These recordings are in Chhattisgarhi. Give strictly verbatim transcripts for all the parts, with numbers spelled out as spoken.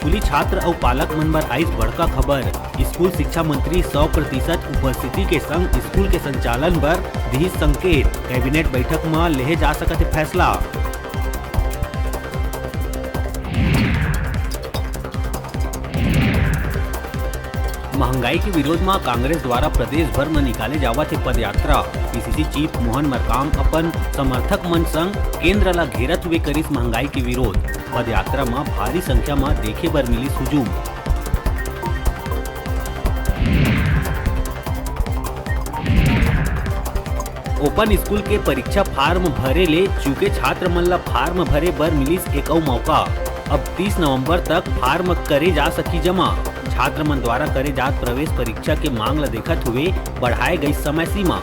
स्कूली छात्र अउ पालक मन बर आइस बड़का खबर। स्कूल शिक्षा मंत्री सौ प्रतिशत उपस्थिति के संग स्कूल के संचालन बर दिहिस संकेत। कैबिनेट बैठक म लेहे जा सकत हे फैसला। महंगाई के विरोध म कांग्रेस द्वारा प्रदेश भर म निकाले जावत हे पदयात्रा। पीसीसी चीफ मोहन मरकाम अपन समर्थक मन संग केंद्र ला घेरत हुए करिस महंगाई के विरोध। पदयात्रा म भारी संख्या म देखे बर मिलिस हुजूम। ओपन स्कूल के परीक्षा फार्म भरे ले चूके छात्र मन ला फार्म भरे बर मिलिस एक अउ मौका। अब तीस नवंबर तक फार्म करे जा सकी जमा। छात्र मन द्वारा करे जात प्रवेश परीक्षा के मांग ला देखत हुए बढ़ाए गई समय सीमा।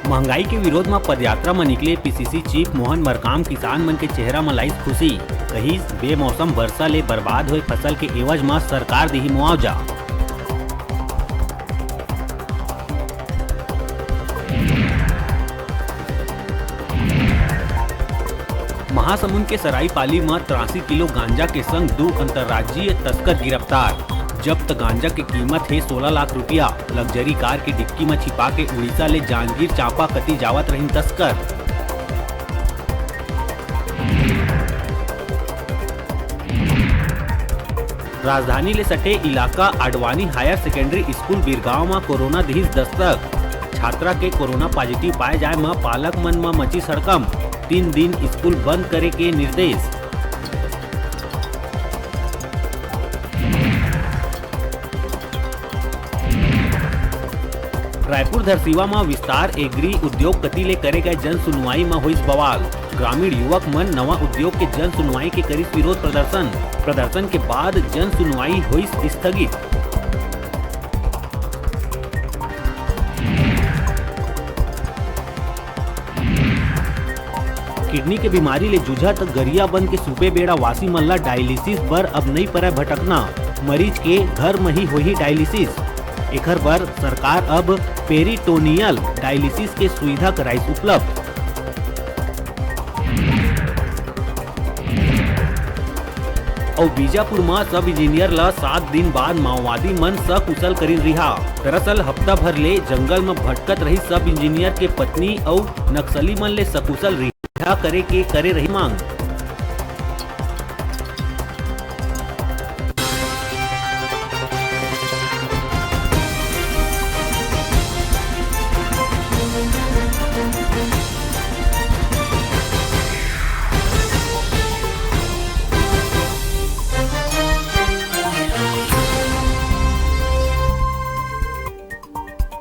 महंगाई के विरोध म पदयात्रा म निकले पीसीसी चीफ मोहन मरकाम किसान मन के चेहरा म लाइस खुशी। कहिस, बेमौसम वर्षा ले बर्बाद होए फसल के एवज म सरकार दिही मुआवजा। महासमुंद के सराईपाली म तिरासी किलो गांजा के संग दू अंतर्राज्यीय तस्कर गिरफ्तार। जब्त गांजा के कीमत हे सोला लाख रुपया। लग्जरी कार के डिक्की म छिपा के उड़ीसा ले जांजगीर चांपा कति जावत रहिन तस्कर। राजधानी ले सटे इलाका Advani higher secondary school Birgaon म कोरोना दिहिस दस्तक। छात्रा के कोरोना पॉजिटिव पाए जाए म पालक मन म मचिस हड़कंप। तीन दिन स्कूल बंद करे के निर्देश। रायपुर धरसीवा म विस्तार एग्री उद्योग कति ले करे गए जन सुनवाई म होइस बवाल। ग्रामीण युवक मन नवा उद्योग के जन सुनवाई के करिस विरोध प्रदर्शन। प्रदर्शन के बाद जन सुनवाई होइस स्थगित। किडनी के बीमारी ले जूझत गरियाबंद के सुपेबेड़ा वासी मन ला डायलिसिस बर अब नई परय भटकना। मरीज के घर म ही होही डायलिसिस। एखर बर सरकार अब पेरिटोनियल डायलिसिस के सुविधा कराइस उपलब्ध। अउ बीजापुर म सब इंजीनियर ल सात दिन बाद माओवादी मन सकुशल करिन रिहा। दरअसल हफ्ता भर ले जंगल म भटकत रही सब इंजीनियर के पत्नी अउ नक्सली मन ले सकुशल रिहा करे के करे रही मांग।